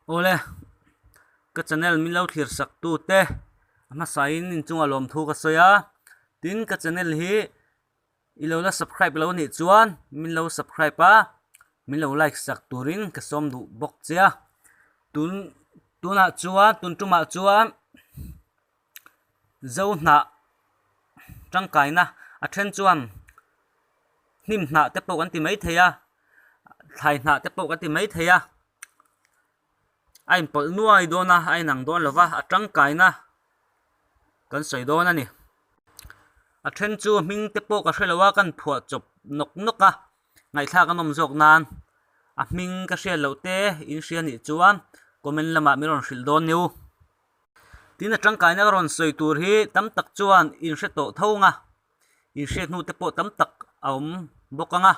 Awle, ka channel min lo thlir sak tu te a hmasain inchungah lawmthu ka sawi a, tin ka channel hi i lo la subscribe lo anih chuan min lo subscribe a, min lo like sak turin ka sawm duh bawk che a, tun tunah chuan tun tumah chuan zo hnah tangkaina a then chuan hnim hnah te pawh kan ti maithei a thlai hnah te pawh kan ti maithei a a inpawlh nuai dawn a a inang dawn lo va a tangkaina kan sawi dawn a ni a then chu hming te pawh ka hrelo a kan phuah chawp nawk nawk a ngaihthlak a nawm zawk nan a hming ka hriat loh te in hria nih chuan comment lamah min rawn hrilh dawn niu. Tin a tangkaina ka rawn sawi tur hi tam tak chuan in hre tawh tho ang a, in hriat hnu te pawh tam tak a awm bawk ang a,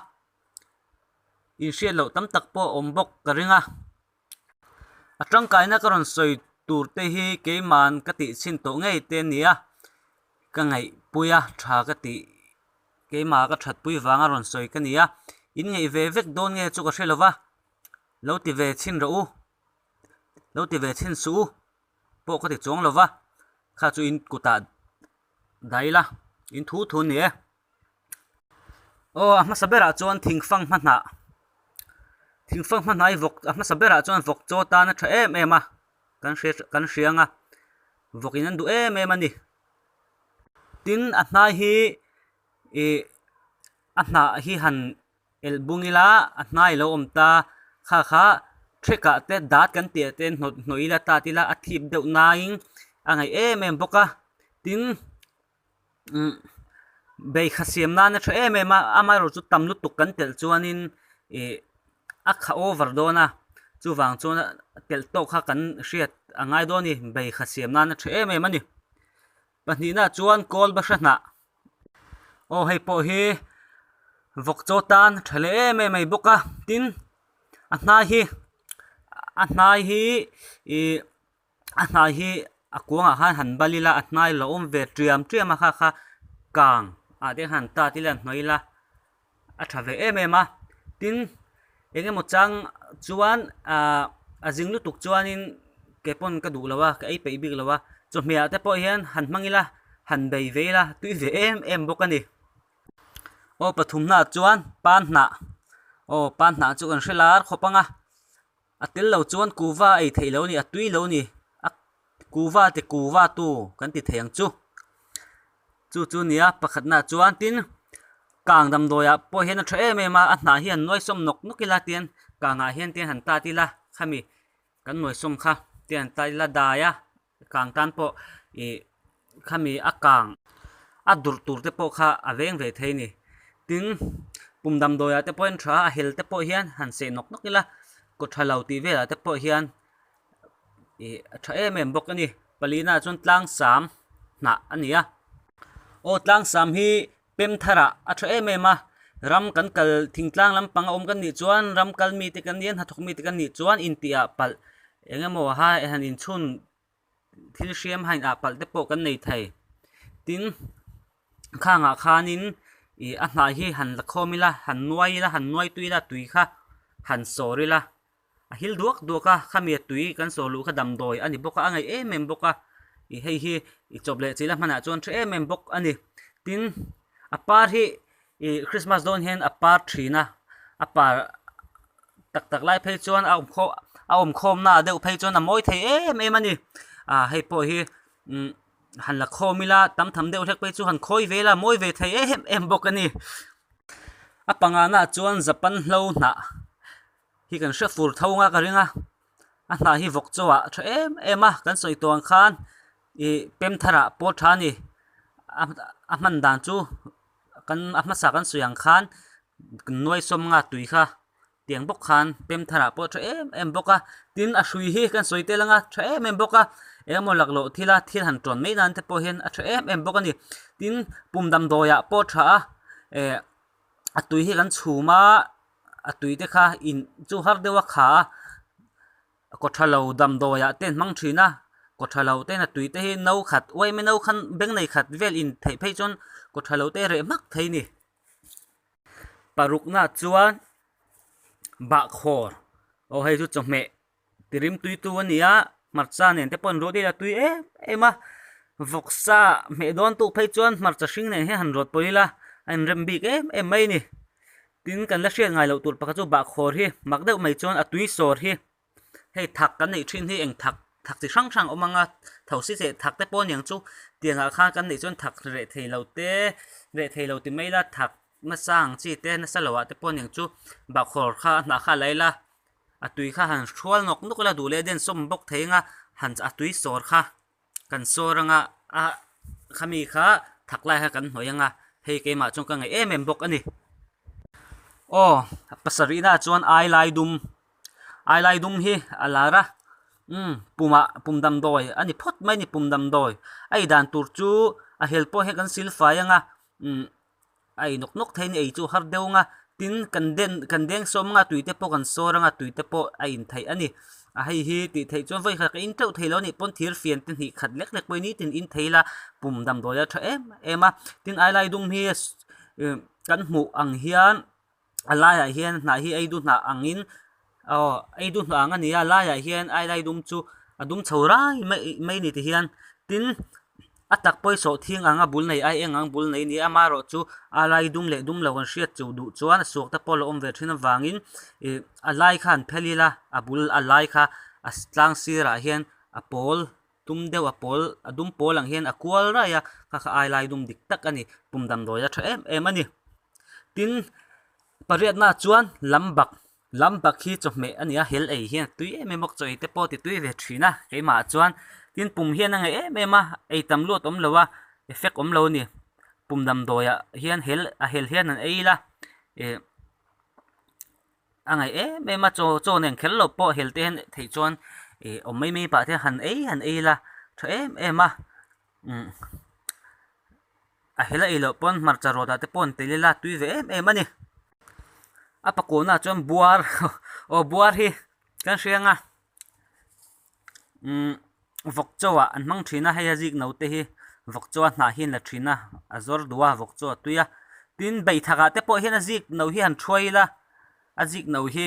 in hriat loh tam tak pawh a awm bawk ka ring a. A tangkaina ka rawn sawi tur te hi keiman ka tih chhin tawh ngei te a ni a, ka ngaihpui a tha ka tih keimah ka thatpui vanga rawn sawi ka ni a, in ngaih ve vek dawn nge chu ka hre lo va, lo ti ve chhin rawh u. Lo ti ve chhin suh u pawh ka ti chuang lo va, kha chu in kutah dai la, in thu thu ni e. Aw a hmasa berah chuan thingfang hma hnah, thingfang hma hnai vawk a hmasa berah chuan vawk chaw tan a tha em em a, kan hria kan hria ang a, vawk in an duh em em a ni. Tin a hnai hi ih a hnah hi han. Elh bung ila a hnai lo awm ta kha kha thekah te dat kan tih ah te hnawt hnawh ila tat ila a thip deuh naiin a ngaih em em bawk a tin umm beikha siam nan a tha em em a amaherawh chu tam lutuk kan telh chuanin ih a kha over dawn a chuvang chuan telh tawk kha kan hriat a ngai dawn a ni beikha siam nan a tha em em a ni pahnihna chuan kawl bahra hnah. Aw hei pawh hi vawk chaw tan tha leh em em mai bawk a tin a hnai hi a hnai hi ih a hnai hi a kuangah khan han bal ila a hnai lo awm ve tiam tiam a kha kha kang ah te han tat ila han hnawih ila a tha ve em em a tin eng emaw chang chuan ahh a zing lutuk chuanin ke pawn ka duh lo a ka ei peih bik lo a chawhmeh ah te pawh hian han hmang ila han bei ve ila tui ve em em bawk a ni aw pathum hnah chuan pan hnah aw pan hnah chu kan hre lar khawp ang a. A tel lo chuan kuva ei theih lo a ni, a tui lo a ni. A kuva ti kuva tu kan ti thei ang chu. Chu chu a nia pakhatna chuan tin kang damdawiah pawh hian a tha em em a, a hnah hi han nuai sawm nawk nawk ila tian kangah hian te han tat ila khami kan nuai sawm kha te han tat ila dai a. Kang tan pawh ih khami a kang a durh tur te pawh kha a veng ve thei a ni. Tin, pum damdawiah te pawh hian tha a, a hel te pawh hian han seh nawk nawk ila, kaw tha lo tih velah te pawh hian ih a tha em em bawk a ni. Palina chuan tlang sam hnah a ni a. Aw tlang sam hi pem tharah a tha em em a, ram kan kal thingtlang lampang a awm kan nih chuan ram kal mite kan nia hnathawk mite kan nih chuan intihah palh eng emaw ha han inchhun thil hriam hain ah palh te pawh kan nei thei tin khangah khanin ih a hnah hi han la khawm ila han nuai ila han nuai tui ila tui kha han sawr ila a hil duak duak a khami a tui kan sawr luh kha damdawi a ni bawk a a ngaih em em bawk a ih hei hi ih chawp leh chilh a hmanah chuan tha em em bawk a ni tin a par hi ih christmas dawn hian a par thin a a par tak tak lai phei chuan a awm khawm a awm khawm na ah deuh phei chuan a mawi thei em em a ni ah hei pawh hi umm han la khawm ila tam tham deuh hlek phei chu han khawi ve ila mawi ve thei em em bawk a ni a panga na ah chuan japan hlo hnah. Hi kan hre fur tho anga ka ring a a hnah hi vawk chaw ah a tha em em a kan sawi tawh ang khan ih pem thar ah pawh tha a ni a a hman dan chu kan a hmasa kan sawi ang khan nuai sawm nga tui kha tiang bawk khan pem thar ah pawh a tha em em bawk a tin a hrui hi kan sawi tel anga tha em em bawk a eng emaw laklawh thil a thil han tawn mai nan te pawh hian a tha em em bawk a ni tin pum damdawi ah pawh a tha a eh a tui hi kan chhum a. A tui te kha in chu har deuh a kha a kaw tha lo damdawi ah te an hmang thin a kaw tha lo ten a tui te hi no khat uaim no khan beng nei khat vel in theih phei chuan kaw tha lo te reh hmak thei a ni. Paruk na chuan bahkhawr aw hei chu chawhmeh. Tirim tuitu a ni a, hmarcha nen te pawh an rawt ila tui em em a, vawksa hmeh dawn tuk phei chuan hmarcha hring nen hian han rawt pawh ila a inrem bik em em mai a ni. Tin, kan la hriat ngai loh tur pakhat chu bahkhawr hi mak deuh mai chuan a tui sawr hi hei thak kan neih thin hi eng thak thak chi hrang hrang awm ang a, thosi cheh thak te pawh aniang chu tiangah khan kan neih chuan thak reh thei lo te reh thei lo ti mai ila thak nasa ang chi te nasa lo ah te pawh aniang chu bahkhawr kha a hnah kha a la ila a tui kha han hrual nawk nawk ila duh leh den sawm bawk thei anga han a tui sawr kha kan sawr anga a khami kha thak lai kha kan hnawih anga hei keimah chuan ka ngaih em em bawk a ni. Aw pasarih na chuan ai lai dum ai lai dum hi a lar a umm pumah pum damdawi a ni phawt mai a ni pum damdawi a ei dan tur chu a hel pawh hian kan sil fai anga umm a ei nawk nawk thei a ni ei chu har deuh ang a tin kan den kan deng sawm anga tui te pawh kan sawr anga tui te pawh a in theih a ni a hei hi tih theih chuan vawi khat ka in teuh thei lo a nih pawn thir fian te hnih khat lek lek pawh hi nitin in thei ila pum damdawi a tha em em a tin ai lai dum hi kan hmuh ang hian a laiah hian hnah hi ei du hnah angin aw ei du hnah ang a ni a laiah hian ai lai dum chu a dum chho rai mai mai a ni ti hian tin a tak pawh hi sawhthing ang a bul nei ai eng ang bul nei a ni a amaherawh chu a lai dum leh dum lo an hriat chu duh chuan a suak te pawh a la awm ve thin avangin ih a lai kha an phel ila a bul a lai kha a tlang sirah hian a pawl tum deuh a pawl a dum pawl ang hian a kual raih a kha kha ai lai dum dik tak a ni pum damdawi a tha em em a ni tin pariatna chuan lam bak lam bak hi chawhmeh a ni a hel ei hian a tui em em bawk chaw ei te pawh a ti tui ve thin a keimah chuan tin pum hian a ngaih em em a ei tam luat awm lo a effect awm lo a ni pum damdawi ah hian hel a hel hian an ei ila ih a ngaih em em a chaw chaw nen kher loh pawh hel te hian theih chuan ih awm mai mai pah te han ei han ei ila tha em em a umm a hel a ei loh pawn hmarcha rawt ah te pawh an tel ila tui ve em em a ni a pakawhna ah chuan buar aw buar hi kan hria ang a umm vawk chaw ah an hmang thin a hei a zik no te hi vawk chaw a hnah hi an la thin a a zawr duh a vawk chaw a tui a tin beithak ah te pawh hian a zik no hi han thuai ila a zik no hi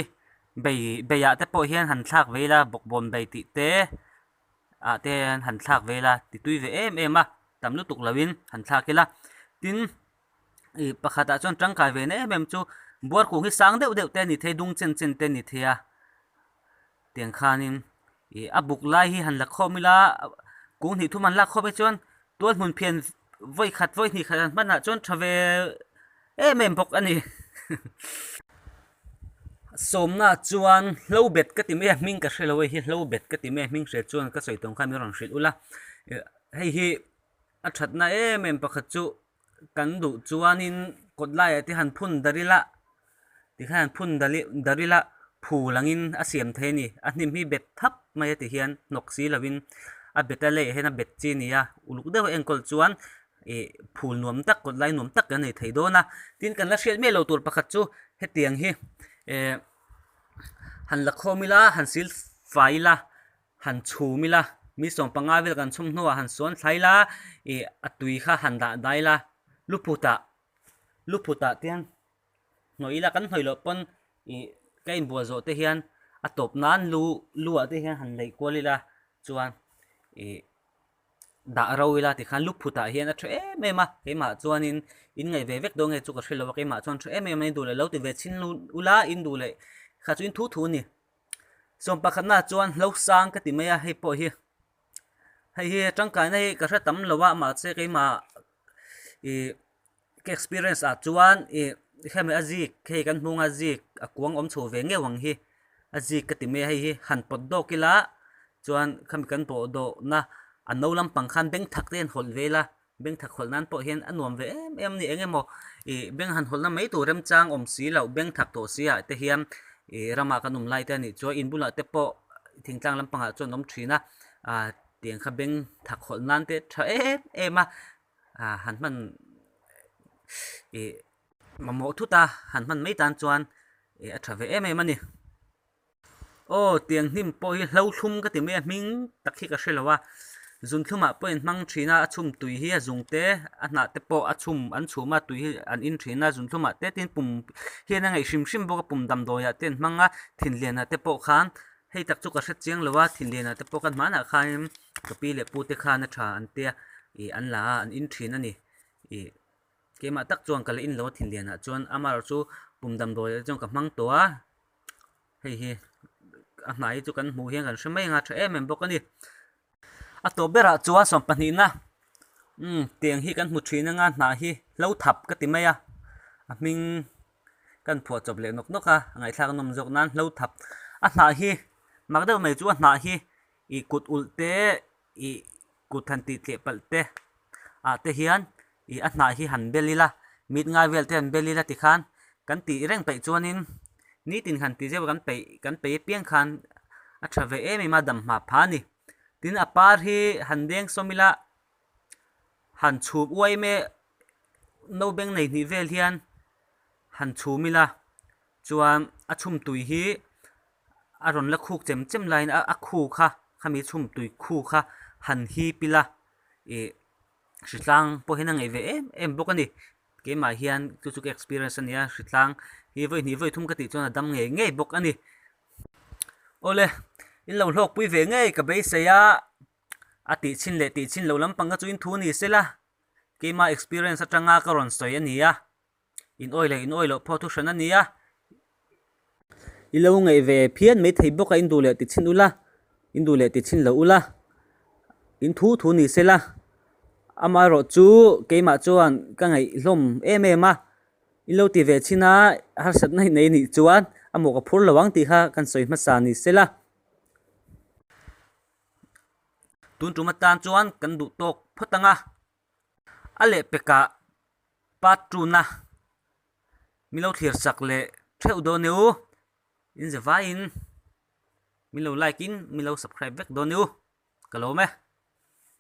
bei bei ah te pawh hian han thlak ve ila bawkbawn bei tih te ah te hian han thlak ve ila ti tui ve em em a tam lutuk lo in han thlak ila tin ih pakhat ah chuan tangkai ve na em em chu buar kung hi sang deuh deuh te a ni thei dung chen chen te a ni thei a. Tiang khanin ih a buk lai hi han la khawm ila kung hnih thum han lak khawm hi chuan tual hmun phian vawi khat vawi hnih khat han hman ah chuan tha ve em em bawk a ni. Sawmna chuan hlo bet ka ti mai a hming ka hre lo hei hi hlo bet ka ti mai a hming hriat chuan ka sawi tawng khan min rawn hrilh ula hei hi a thatna em em pakhat chu kan duh chuanin kawt laiah te han phun dar ila tikhan han phun dal ih dar ila phul angin a siam thei a ni a hnim hi bet thap mai a ti hian hnawk si lovin a bet a leiah hian a bet chi a ni a uluk deuh a enkawl chuan ih phul nuam tak kawt lai nuam tak kan nei thei dawn a tin kan la hriat miah lo tur pakhat chu hetiang hi eh han la khawm ila han sil fai ila. Han chhum ila, mi 15 vel kan chhum hnuah han suan thlai ila, ih a tui kha han dah dai ila, luphutah luphutah te hian hnawih ila kan hnawih loh pawn ih ka inbual zawh te hian a tawp nan lu lu ah te hian han leih kual ila chuan ih dah ro ila tikhan luphutah hian a tha em em a, keimah chuanin in ngaih ve vek dawn nge chu ka hre lo a, keimah chuan tha em em a, in duh leh lo ti ve chhin ula in duh leh kha chu in thu thu a ni. Sawm pakhatna chuan hlo sang ka ti mai a hei pawh hi hei hi tangkaina hi ka hre tam lo a mahse keimah ih ka experience ah chuan ih hemi a zik hei kan hmung a zik a kuang awm chho ve ngeuh ang hi a zik ka ti mai a hei hi han pawt dawk ila chuan khami kan pawh dawhna a no lampang khan beng thak te hian hawlh ve ila. Beng thak hawlh nan pawh hian a nuam ve em em a ni. Eng emaw ih beng han hawlhna mai tur remchang awm si loh beng thak tawh si ah te hian ih ramah kan awm lai te a nih chuan in bulah te pawh thingtlang lampangah chuan an awm thin a ah tiang kha beng thak hawlh nan te tha em em a ah han hman ih mamawh thut a han hman mai tan chuan ih a tha ve em em a ni. Aw tiang hnim pawh hi hlo thlum ka ti mai a hming tak hi ka hre lo a zun thlumah pawh in hmang thin a a chhum tui hi a zung te a hnah te pawh a chhum an chhum a tui hi an in thin a zun thlumah te tin pum hian a ngaih hrim hrim bawk a pum damdawi ah te an hmang a thinlian ah te pawh khan. Hei tak chu ka hre chiang lo a, thinlianah te pawh khan hmanah khanin ka pi leh pu te khan a tha an tia ih an la a an in thin a ni. Ih keimah tak chuan ka la in lo a thinlianah chuan amaherawh chu pum damdawi ah chuan ka hmang tawh a, hei hi a hnai hi chu kan hmuh hian kan hre mai ang a tha em em bawk a ni. A tawp berah chuan sawm pahnihna umm tiang hi kan hmu thin anga hnah hi hlo thap ka ti mai a, a hming kan phuah chawp leh nawk nawk a, ngaihthlak a nawm zawk nan hlo thap a hnah hi mak deuh mai chu a hnah hi ih kut ulh te ih kut han tih tleh palh te ah te hian ih a hnah hi han bel ila mit ngai vel te han bel ila tikhan kan tih reng peih chuanin nitin han ti zeuh a kan peih kan peih apiang khan a tha ve em em a dam hma pha a ni tin a par hi han deng sawm ila han chhum uai mai no beng nei hnih vel hian han chhum ila chuan a chhum tui hi a rawn la khuk chem chem laiin a a khu kha khami chhum tui khu kha han hip ila ih hritlang pawh hian a ngaih ve em em bawk a ni keimah hian chu chu ka experience a nia hritlang hi vawi hnih vawi thum ka tih chuan a dam ngei ngei bawk a ni awle in lo hlawkpui ve ngei ka beisei a a tih chhin leh tih chhin loh lampang kha chu in thu ni sela keimah experience atanga ka rawn sawi a ni a. In awi leh in awi loh pawh thu hran a ni a, i lo ngaih ve phian mai thei bawk a, in duh leh ti chhin ula, in duh leh ti chhin lo ula, in thu thu ni sela, amaherawh chu keimah chuan ka ngaih hlawm em em a, in lo ti ve chhin a, harsatna hi nei nih chuan a mawh ka phur lo ang tih kha kan sawi hmasa ni sela. Tun tum atan chuan kan duh tawk phawt ang a. A lehpekah part two na min lo thlir chak leh theuh dawn e u, in za vaiin min lo like in min lo subscribe vek dawn e u, ka lawm e.